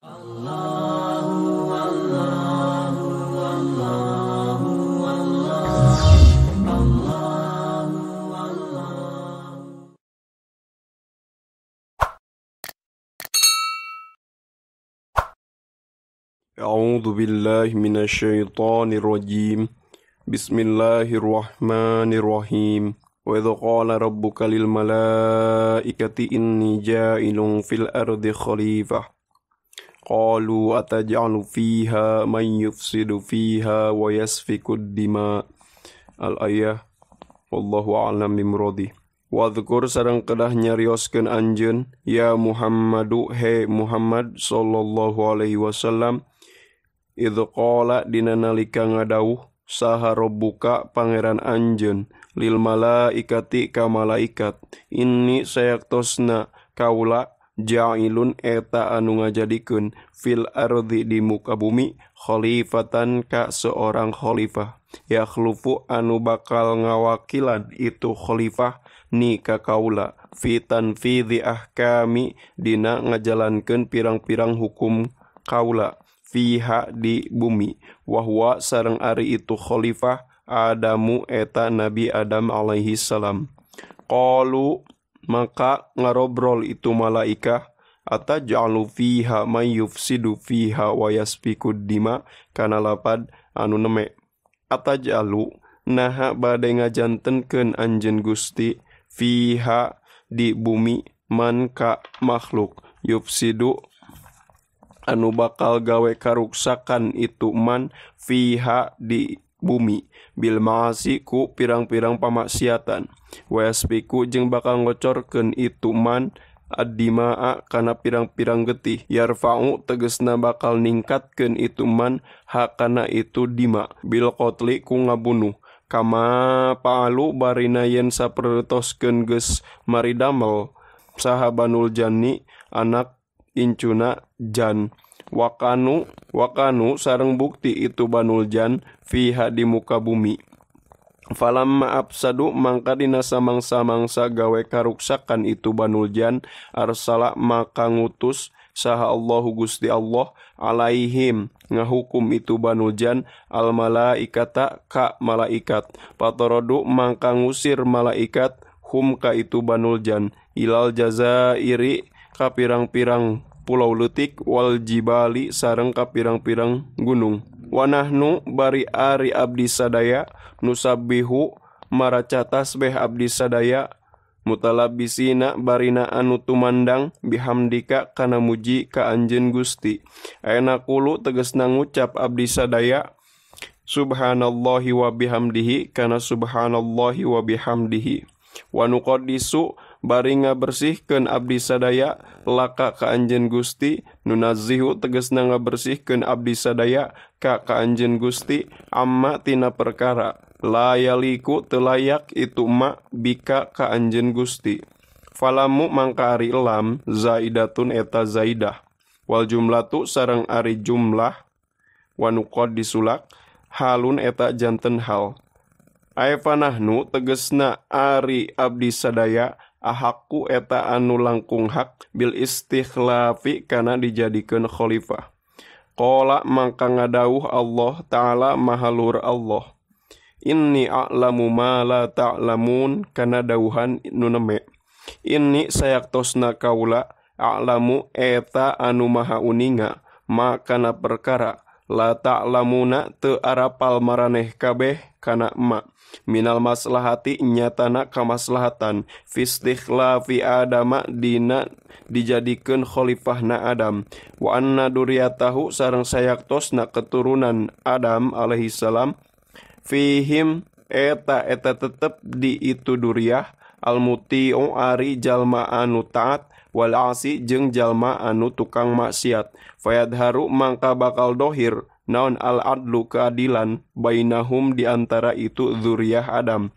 A'udzu billahi minasyaitonir rajim. Bismillahirrahmanirrahim. Wa idz qala rabbuka lil malaikati inni ja'ilun fil ardi khalifah. Qalu ataj'alu fiha man yufsidu fiha wa yasfikud dima. Al-ayah. Wallahu a'lam bimuradi. Wadhkur sareng kedah nyarioskeun anjeun ya Muhammadu he Muhammad sallallahu alaihi wasallam. Idz qala dina nalika ngadawuh saha rabbuka pangeran anjeun lil malaikati ka malaikat inni sayaktosna kaula ja'ilun eta anu ngajadikeun fil ardi di muka bumi khalifatan ka seorang khalifah yakhlufu anu bakal ngawakilan itu khalifah ni ka kaula fi tanfidhi ahkami dina ngajalankeun pirang-pirang hukum kaula fiha di bumi wahwa sareng ari itu khalifah Adamu eta Nabi Adam alaihi salam. Qalu maka ngarobrol itu malaikah ataj'alu fiha may yufsidu fiha wa yasfikud dima kana lapad anu neme. Ataj'alu naha bade ngajantenkeun anjeun Gusti fiha di bumi man ka makhluk yufsidu anu bakal gawe karuksakan itu man fiha di bumi bil ma'asi ku pirang-pirang pamaksiatan wa yasfiku jeung bakal ngocorkeun itu man ad-dimaa kana pirang-pirang getih yarfa'u tegesna bakal ningkatkeun itu man hakana itu dima bil qatli ku ngabunuh kama pa'alu barina yen sapertoskeun geus maridamel saha banul janni anak incuna jan wakanu sareng bukti itu banul jan fiha di muka bumi. Falamma afsadu mangka dina samangsa-mangsa gawe karuksakan itu banul jan arsala maka ngutus saha Allahu Gusti Allah alaihim ngahukum itu banul jan al malaikata ka malaikat patorodu mangka ngusir malaikat hum ka itu banul jan ilal jazairi ka pirang-pirang pulau leutik wal jibali sareng ka pirang-pirang gunung. Wanahnu bari ari abdi sadaya nusabbihu maraca tasbih abdi sadaya mutalabisina barina anu tumandang bihamdika kana muji ka anjeun Gusti. Ayana kulu tegesna ngucap abdi sadaya subhanallahi wa bihamdihi kana subhanallahi wa bihamdihi. Wa nuqaddisu bari ngabersihkeun abdi sadaya laka ka anjeun Gusti nunazzihu tegesna ngabersihkeun abdi sadaya ka ka anjeun Gusti amma tina perkara la yaliku teu layak itu ma bika ka anjeun Gusti. Falamu mangka ari lam zaidatun eta zaidah wal jumlatu sareng ari jumlah wa nuqaddisulak halun eta janten hal. Aefanahnu tegesna ari abdi sadaya ahaku eta anu langkung hak bil istikhlafi kana dijadikeun khalifah. Qala mangka ngadawuh Allah Ta'ala mahalur Allah. Inni a'lamu ma la ta'lamun kana dawuhan nu neme. Inni sayaktosna kaula a'lamu eta anu maha uninga ma kana perkara la ta'lamuna teu arapal maraneh kabeh kana ma minal maslahati nyatana kamaslahatan fistikhlafi adama dina dijadikeun khalifahna Adam wa anna duriyatahu sareng sayaktosna keturunan Adam alaihi salam fihim eta eta tetep di itu duriyah almuti'u ari jalma anu taat wal asi jeung jalma anu tukang maksiat fayadharu mangka bakal dohir naon al adlu keadilan bainahum di antara itu dzurriyyah Adam.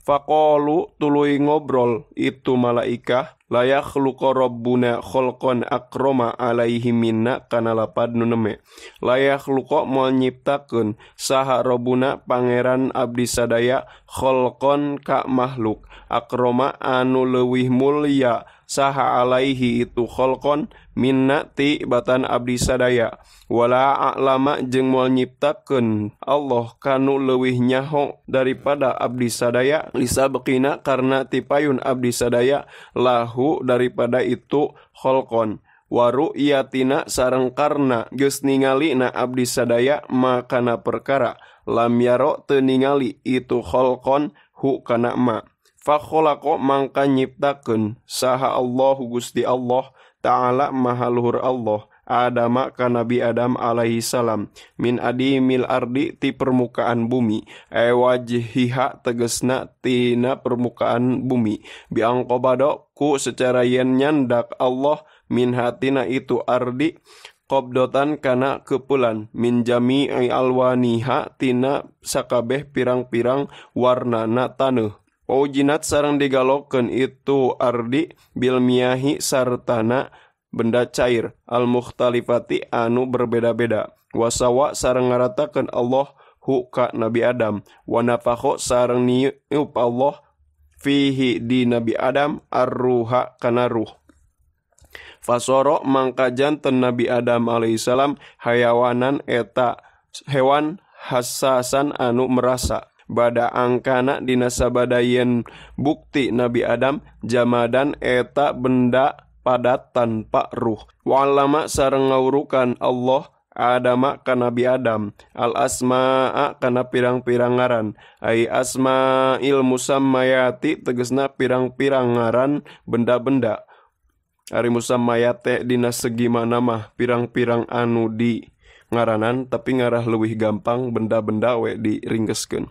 Faqalu tuluy ngobrol itu malaikah la yakhluqu rabbuna khalqan akrama alaihi minna kana lapad nu neme. La yakhluqu moal nyiptakeun saha rabbuna pangeran abdi sadaya khalqan ka makhluk akrama anu leuwih mulya saha alaihi itu kholqon minna ti batan abdi sadaya wala a'lama jeung moal nyiptakeun Allah kanu leuwih nyaho daripada abdi sadaya lisabqina karena tipayun abdi sadaya lahu daripada itu kholqon waru iatina sareng karna geus ningali na abdi sadaya makana perkara lam yaro teu ningali itu kholqon hu kana ma fa khalaqa mangka nyiptakeun saha Allahu Gusti Allah Ta'ala maha luhur Allah Adama ka Nabi Adam alaihi salam min adimil ardi ti permukaan bumi wajhiha tegesna tina permukaan bumi biangqobado ku secara yen nyandak Allah min hatina itu ardi qabdotan kana kepulan min jami'i alwaniha tina sakabeh pirang-pirang warnana taneuh wajinat sareng digalokeun itu ardi bil miyahi sartana benda cair al mukhtalifati anu berbeda-beda wasawa sareng ngaratakeun Allah hu ka Nabi Adam wa nafakho sareng niup Allah fihi di Nabi Adam arruha kana ruh fasoro mangka janten Nabi Adam alaihissalam hayawanan eta hewan hasasan anu merasa bada angkana dina sabada yen bukti Nabi Adam jamadan eta benda padat tanpa ruh wa'alama sareng ngawurukan Allah Adama ka Nabi Adam al asma'a kana pirang-pirang ngaran ai asma'il musammayati tegesna pirang-pirang ngaran benda-benda ari musammayate dina segi mana mah pirang-pirang anu di ngaranan tapi ngarah leuwih gampang benda-benda we diringkeskeun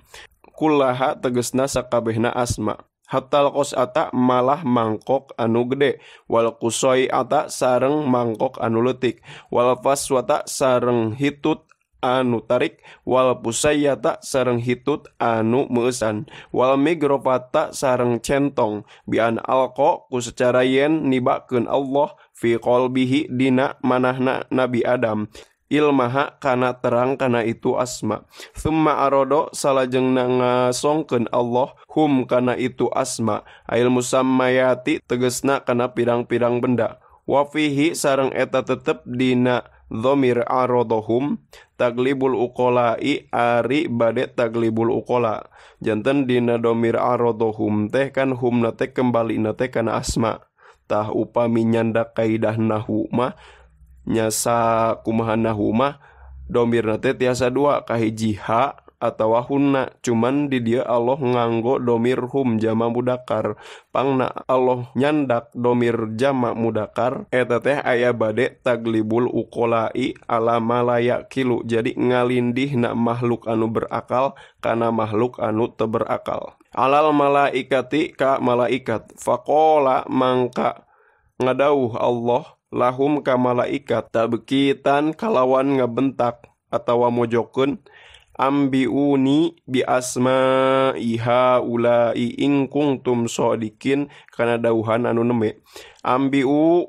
kullaha tegesna sakabehna asma hatal qosata malah mangkok anu gede wal qusaiata sareng mangkok anu leutik wal faswata sareng hitut anu tarik wal pusayyata sareng hitut anu meusan wal migrofata sareng centong bian alqa ku secara yen nibakeun Allah fi qalbihi dina manahna Nabi Adam ilmaha kana terang kana itu asma thumma arodo salajengna ngasongkeun Allah hum kana itu asma ail musammayati tegesna kana pirang-pirang benda wa fihi sareng eta tetep dina dhamir arodohum taglibul uqala'i ari bade taglibul uqala janten dina dhamir arodohum teh kan humna teh kembalina teh kana asma tah upami nyandak kaidah nahwu mah nyasa kumaha nahwu mah domirna teh tiasa dua kahiji ha atawa hunna cuman di dia Allah nganggo domir hum jama mudakar pangna Allah nyandak domir jama mudakar eta teh aya bade taglibul uqala'i ala malaya kilu jadi ngalindihna makhluk anu berakal kana makhluk anu teu berakal alal malaikati ka malaikat faqala mangka ngadauh Allah lahum ka malaikat tabkitan kalawan ngabentak atawa mojokeun ambiuni bi asma'iha ulai in kuntum shodikin kana dauhan anu neme ambiu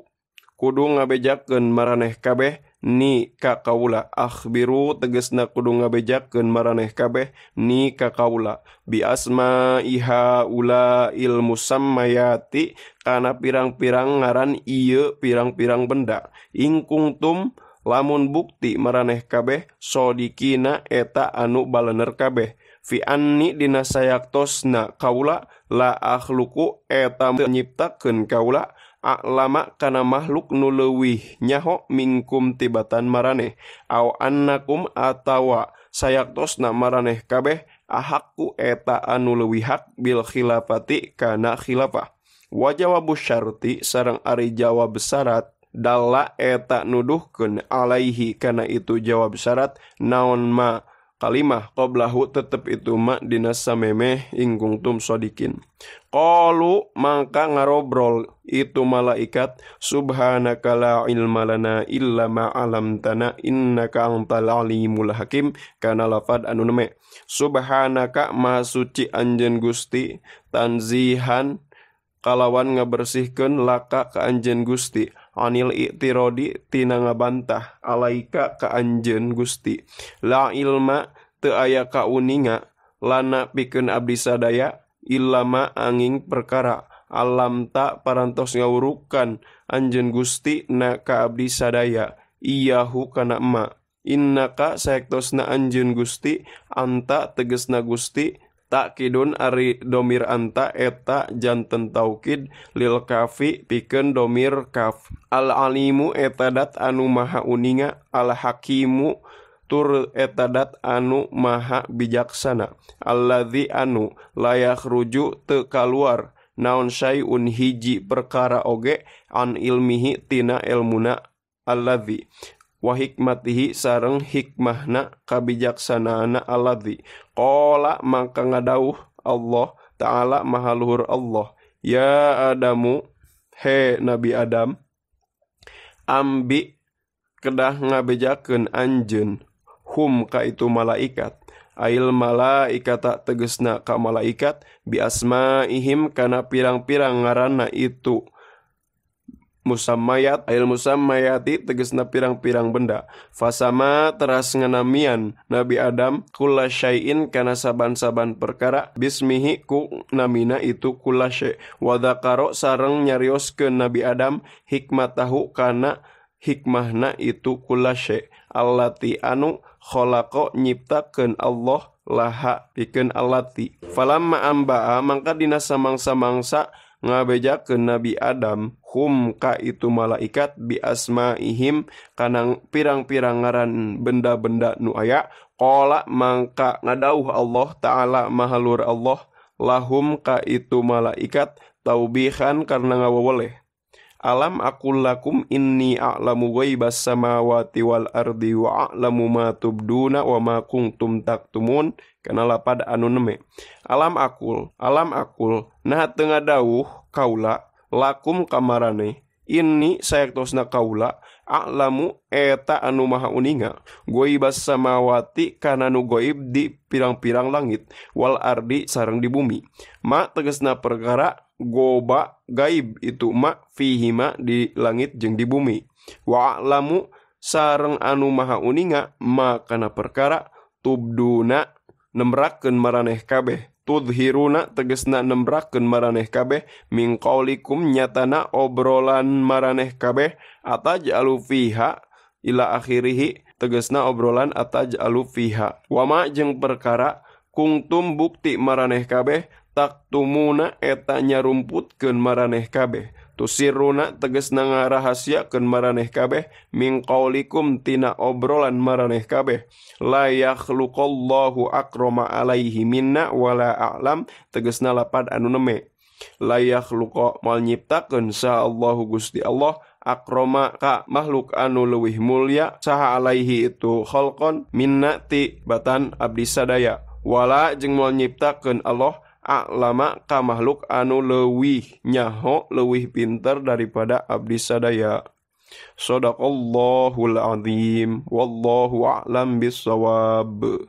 kudu ngabejakeun maraneh kabeh ni ka kaula akhbiru tegesna kudu ngabejakeun maraneh kabeh ni ka kaula bi asma'iha ulail musammayati kana pirang-pirang ngaran ieu pirang-pirang benda in kuntum lamun bukti maraneh kabeh sodikina eta anu balener kabeh fi anni dina sayaktosna kaula la akhluqu eta nyiptakeun kaula a'lama kana makhluk nu leuwih nyaho mingkum tibatan maraneh aw annakum atawa sayaktosna maraneh kabeh ahakku eta anu leuwih hak bil khilafati kana khilafah wa jawabu syarti sareng ari jawab syarat dalla eta nuduhkeun alaihi kana itu jawab syarat naon ma kalimah qablahu tetep itu ma dina samemeh in kuntum shodikin qalu mangka ngarobrol itu malaikat subhanaka la ilma lana illa ma 'allamtana innaka antal alimul hakim kana lafad anu neme subhanaka maha suci anjeun Gusti tanzihan kalawan ngabersihkeun laka ka anjeun Gusti anil i'tiradi tina ngabantah alaika ka anjeun Gusti la ilma teu aya kauninga lana pikeun abdi sadaya illama angin perkara Alam ta parantos ngawurukan anjeun Gusti na ka abdi sadaya iyahu kana ma innaka saektosna anjeun Gusti anta tegesna Gusti takkidun ari domir anta eta janten taukid lil kafi pikeun domir kaf. Al alimu eta dat anu maha uninga, al hakimu tur eta dat anu maha bijaksana. Alladzi anu la yakhruju teu kaluar naon syai'un hiji perkara oge an ilmihi tina elmuna alladzi wa hikmatihi sareng hikmahna kabijaksanaana alladzi. Qala mangka ngadauh Allah Ta'ala maha luhur Allah, ya Adamu he Nabi Adam, ambi kedah ngabejakeun anjeun hum ka itu malaikat, ail malaikata tegesna ka malaikat, bi asmaihim kana pirang-pirang ngaranna itu musammayat, ail musammayati tegesna pirang-pirang benda. Fasama teras nganamian Nabi Adam kula syai'in kana saban-saban perkara bismihi ku namina itu kula syai'. Wa dzakaro sareng nyarioskeun Nabi Adam hikmatahu kana hikmahna itu kula syai' allati anu khalaqa nyiptakeun Allah laha pikeun allati. Falamma amba'a mangka dina samangsa-mangsa ngabejakeun Nabi Adam hum ka itu malaikat bi asmaihim kana pirang-pirang ngaran benda-benda nu aya. Qala mangka ngadauh Allah Ta'ala maha luhur Allah lahum ka itu malaikat taubihan karena ngaweweleh. Alam aqul lakum inni a'lamu ghaibas samawati wal ardi wa a'lamu ma tubduna wa ma kuntum taktumun kana lapad anu neme. Alam aqul nah teu ngadawuh kaula lakum kamarane inni saektosna kaula a'lamu eta anu maha uninga ghaibas samawati kana nu gaib di pirang-pirang langit wal ardi sareng di bumi. Ma tegesna perkara goba gaib itu ma fihima di langit jeung di bumi. Wa a'lamu sareng anu maha uninga ma kana perkara tubduna nemrakeun maraneh kabeh, tudhiruna tegesna nemrakeun maraneh kabeh min qaulikum nyatana obrolan maraneh kabeh ataj'alu fiha ila akhirih tegesna obrolan ataj'alu fiha. Wa ma jeung perkara kungtum bukti maraneh kabeh taktumuna eta nyarumputkeun maraneh kabeh, tusiruna tegesna ngarahasiakeun maraneh kabeh min qaulikum tina obrolan maraneh kabeh. La yakhluqallahu akrama alaihi minna wala a'lam tegesna lapad anu neme. La yakhluqa moal nyiptakeun saha Allahu Gusti Allah akrama ka makhluk anu leuwih mulya saha alaihi itu khalqon minna ti batan abdi sadaya. Wala jeung moal nyiptakeun Allah a'lama ka makhluk anu leuwih nyaho leuwih pinter daripada abdi sadaya. Sadaqallahul azim wallahu a'lam bissawab.